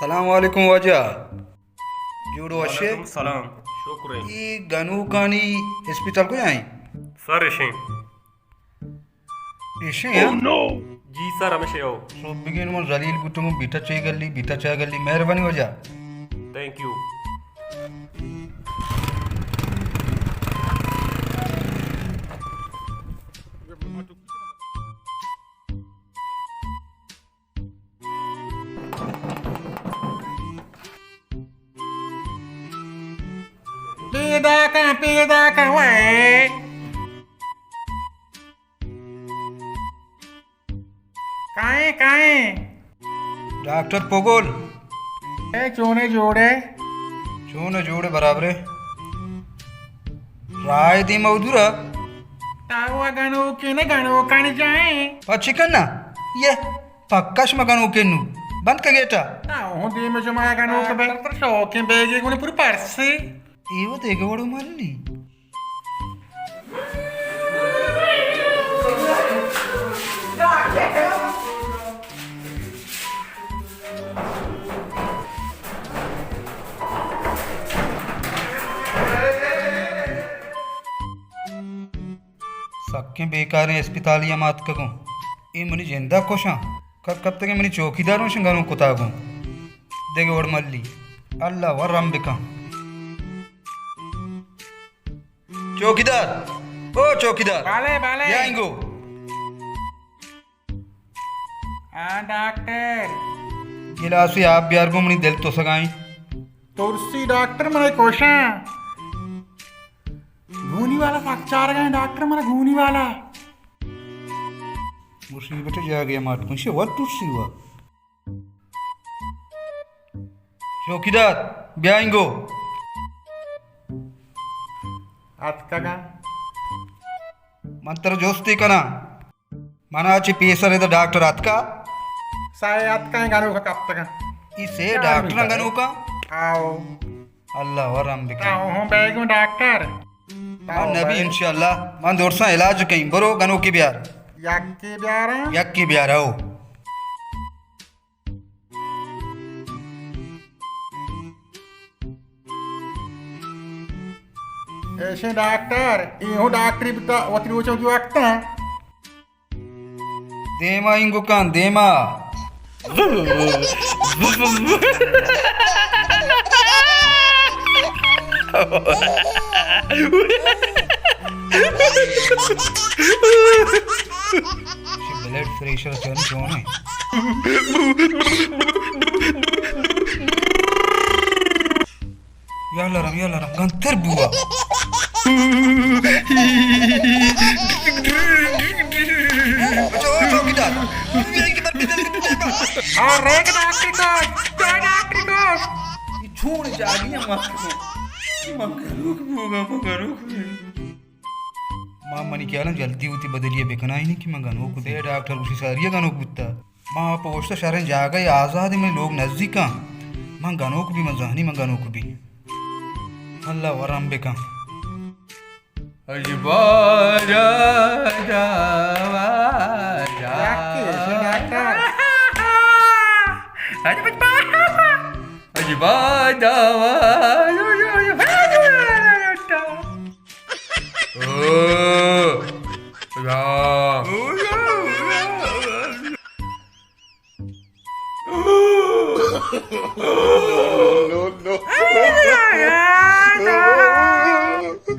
سلام علیکم واجہ۔ جوڑ وشے؟ وعلیکم سلام۔ شکر ایں۔ اے گنوکانی اسپتال کجا ایں؟ سر اشیں۔ اشیں، ہاں؟ جی سر، ہمیشہ ہو۔ سو بگین من ذلیل بوتوں، بیٹا چے گلی، بیٹا چے گلی، مہربانی واجہ۔ Thank you. پیداکاں، پیداکاں، وے۔ کائیں، کائیں؟ ڈاکٹر پگل۔ اے چونے جوڑے؟ چونے جوڑے برابرے۔ رائے دی مودورا۔ تاو گنوکے نہ گنوکانی جائیں۔ پچی کننا؟ یہ پکش مگنوکے نو۔ بند کا گیٹا۔ تاو دیم جما گنوک بے۔ تر شوقیں بیگے گونے پوری پرسے۔ ایو دیگہ وڑو ملی۔ سکیں بیکاریں اسپتالی ہم آتکگوں۔ اے منی جندا کشاں۔ کپ کپتگیں منی چوکیدار اوں شنگانوں کتاگوں۔ دگہ وڑ ملی۔ اللہ و رم بکن۔ چوکیدار، او چوکیدار۔ بالے، بالے۔ بیا اینگو۔ ہاں ڈاکٹر۔ گلاسے آپ بیار گوں، منی دل تسگائیں۔ ترسی ڈاکٹر، منے کوشاں۔ گونی والا سک چارگائیں ڈاکٹر، منا گونی والا۔ مصیبت جاگے ماٹ کنشے ور ترسی وا۔ چوکیدار، بیا اینگو۔ اتکگاں۔ من ترا جستے کناں۔ منا چہ پیسر ادا ڈاکٹر اتکا؟ سئے اتکاں، گنوک کپتگاں۔ ای سئے ڈاکٹر گنوکاں؟ آؤ۔ اللہ و رم بکن۔ آؤ، ہوں بیگوں ڈاکٹر۔ من نبی انشاءاللہ، من درساں علاج کئیں، برو گنوکی بیار۔ یکی بیاراں؟ یکی بیار، آؤ۔ ایشیں ڈاکٹر، اے ہوں ڈاکٹری بتا، وتی روچ وتی وقت ہیں۔ دیما اینگو کن، دیما۔ بلڈ پریشر چون چون ہے۔ یا اللہ رحم، یا اللہ رحم، گنتر بوا۔ بچو، او چوکیدار۔ آ، ریک ڈاکٹر کو، ریک ڈاکٹر کو۔ یہ چھوڑ جاگی ہے، مت کو۔ من گنوک بوگا، من گنوک بوگا۔ ما منی خیالاں جلدی وتی بدلی ءَ بکنائینیں کہ من گنوک بی۔ ڈاکٹر گوشی ساری ءَ گنوک بوتا۔ ما پہ اوشت شریں جاگہ ءَ آزاد، منی لوگ نزیکاں۔ من گنوک بی، من زانی من گنوک بی۔ اللہ ورم بکن۔ اجبارا دوا۔ اجبارا دوا۔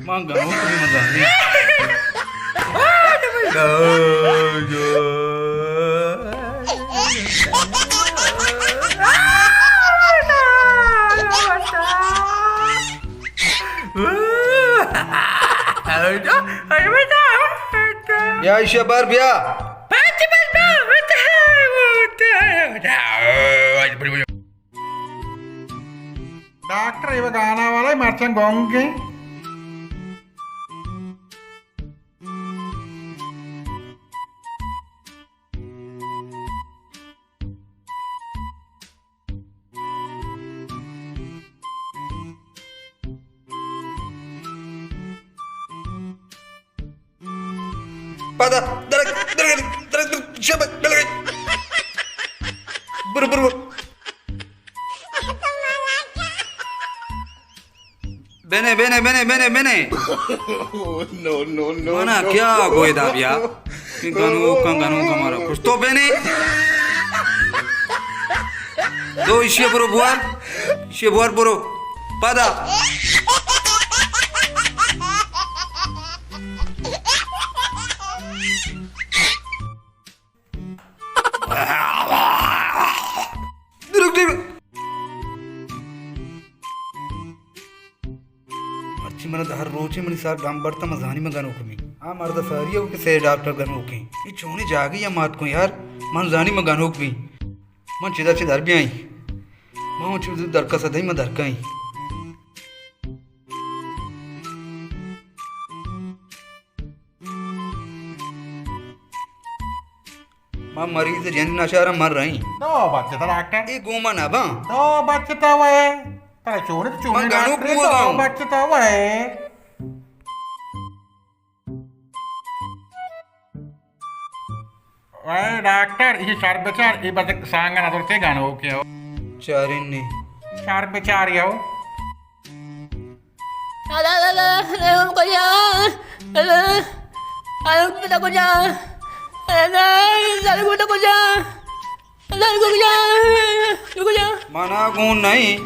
من گنوک بی، من زانی۔ بیا ایشی ءَ بر بیا۔ ڈاکٹر، اے گانا والا مرچاں گونگ ایں۔ پادا، درک، درک، درک، درک، شاباش، درک۔ برو، برو، برو۔ بنے، بنے، بنے، بنے۔ نو، نو، نو، منا نو۔ کیا گوئے دا بیا؟ کہ گنوکاں، گنوکاں مارا کشتو بنے۔ دو ایشی برو بوار، ایشی بوار برو۔ پدا۔ دروگ دے۔ مرچی من ہر روچے منی سر ڈم برتا، من زانی من گنوک بی۔ آ مرد ساری ہو کہ سے ڈاکٹر گنوک ہیں۔ یہ چونی جاگی یا مات کو یار، من زانی من گنوک بی۔ من چدا چہ در بیائی۔ من چو درکا سدائی من درکائی۔ ما مریض جند نشارا مر رہی۔ تو بچتا ڈاکٹر۔ اے گوما نہ باں۔ تو بچتا وے۔ ترا چونت چونت من گنوک ڈاکٹر، بوگا تو ہوں۔ بچتا وے۔ وے ڈاکٹر، یہ شر بچار، یہ بچک سانگا نظر سے گنوک ہو۔ چارین نے۔ شر بچار یو۔ منا گون نہیں۔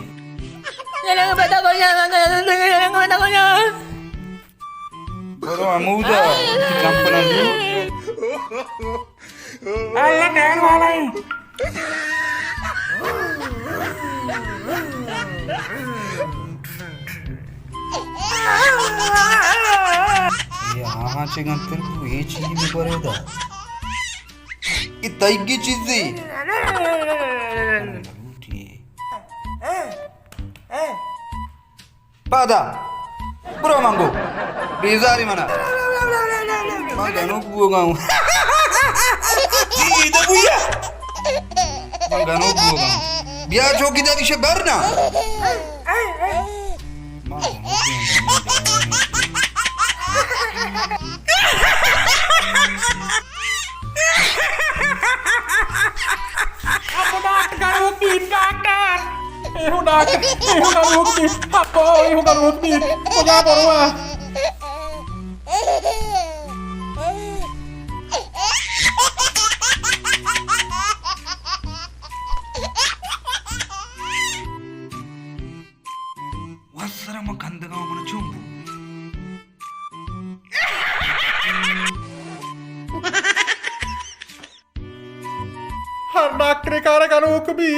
برو ہمودا، چمپنا۔ اللہ ٹائر والا ہے۔ یہ آہاں چہ گنتر کو یہ چیز میں کرے دا۔ یہ تیگی چیزی۔ پادا۔ برو منگو۔ بیزاری منا۔ من گنوک بوگا ہوں۔ جی، دے بویا۔ من گنوک بوگا ہوں۔ بیا چوکی داری شے برنا۔ من گنوک بوگا ہوں۔ ابو ڈاکٹر گنوک بیت، ڈاکٹر۔ ایہو ڈاکٹر، ایہو گنوک بیت۔ ابو، ایہو گنوک بیت۔ کجا بروا؟ وسر من کندگاں، من چون بو؟ ہر ڈاکٹرے کار گنوک بی،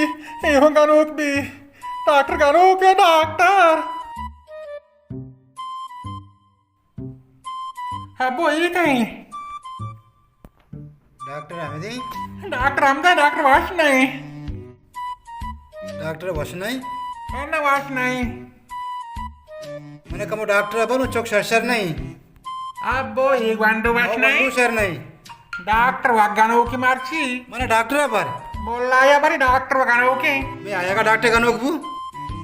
ایہو گنوک بی۔ ڈاکٹر گنوک ہے، ڈاکٹر۔ ابو، اے کئے؟ ڈاکٹر احمدی؟ ڈاکٹر احمد، ڈاکٹر وش نہ ایں۔ ڈاکٹر وش نہ ایں؟ نہ، وش نہ ایں۔ من کمو ڈاکٹر ابر، چک شر شر نہ ایں۔ ابو، اے گونڈو وش نہ ایں۔ گونڈو شر نہ ایں۔ ڈاکٹر و گنوکی مرچی۔ من ڈاکٹر ابر۔ مولا یا بری ڈاکٹر و گنوکی۔ میں آیا گا ڈاکٹر گنوک بو۔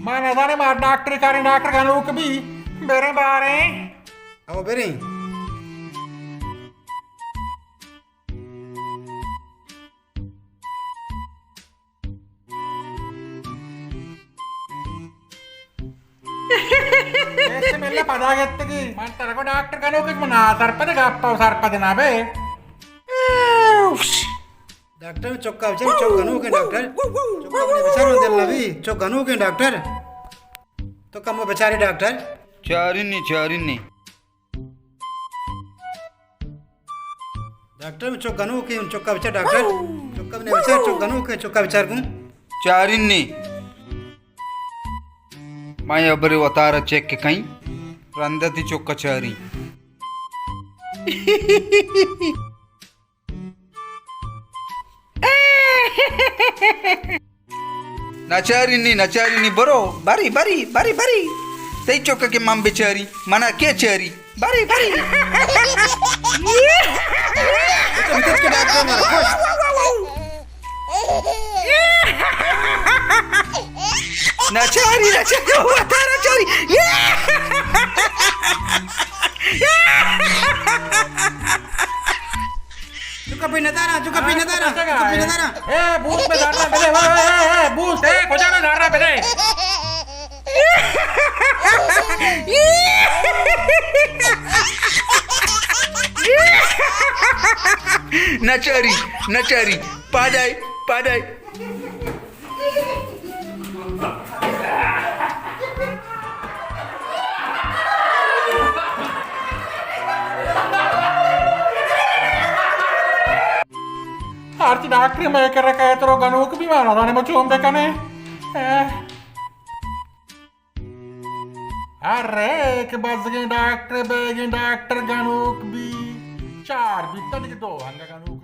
من نزانے ما ڈاکٹر کاریں، ڈاکٹر گنوک بی۔ بریں باریں۔ او بریں۔ بسم اللہ، پدا گتگی۔ من ترا گو ڈاکٹر گنوک، من آ سرپد گپا و سرپد نہ بے۔ ڈاکٹر، چکا بچار، چک گنوک ہیں ڈاکٹر۔ چکا بچار، دل نبی، چک گنوک ہیں ڈاکٹر۔ تو کمو بچاری ڈاکٹر۔ چارینی، چارینی۔ ڈاکٹر، چک گنوک ہیں، چکا بچار ڈاکٹر۔ چکا نے بچار، چک گنوک ہیں، چکا بچار گوں۔ چارینی۔ ما یا بری وتارا چیک کئیں۔ رندا تی چکا چاری۔ نچارینی، نچارینی، برو، بری، بری، بری، بری۔ تئی چکا کہ من بچاری، منا کے چاری؟ بری، بری۔ نچاری، نچاری، وتارا چاری۔ چکا پی ندارا، چکا پی ندارا، چکا پی ندارا۔ اے، بوس میں دارا بدے، اے، اے، اے، بوس، اے، کجا میں دارا بدے؟ نچاری، نچاری، پادائی، پادائی۔ ہرچی ڈاکٹر مئے کرا کئیت، ترو گنوک بی، ما نزانیں ما چون بکنیں۔ اہ۔ ارے کہ بزگیں ڈاکٹر، بیگیں ڈاکٹر گنوک بی۔ چار بیت، دگہ دو انگا گنوک۔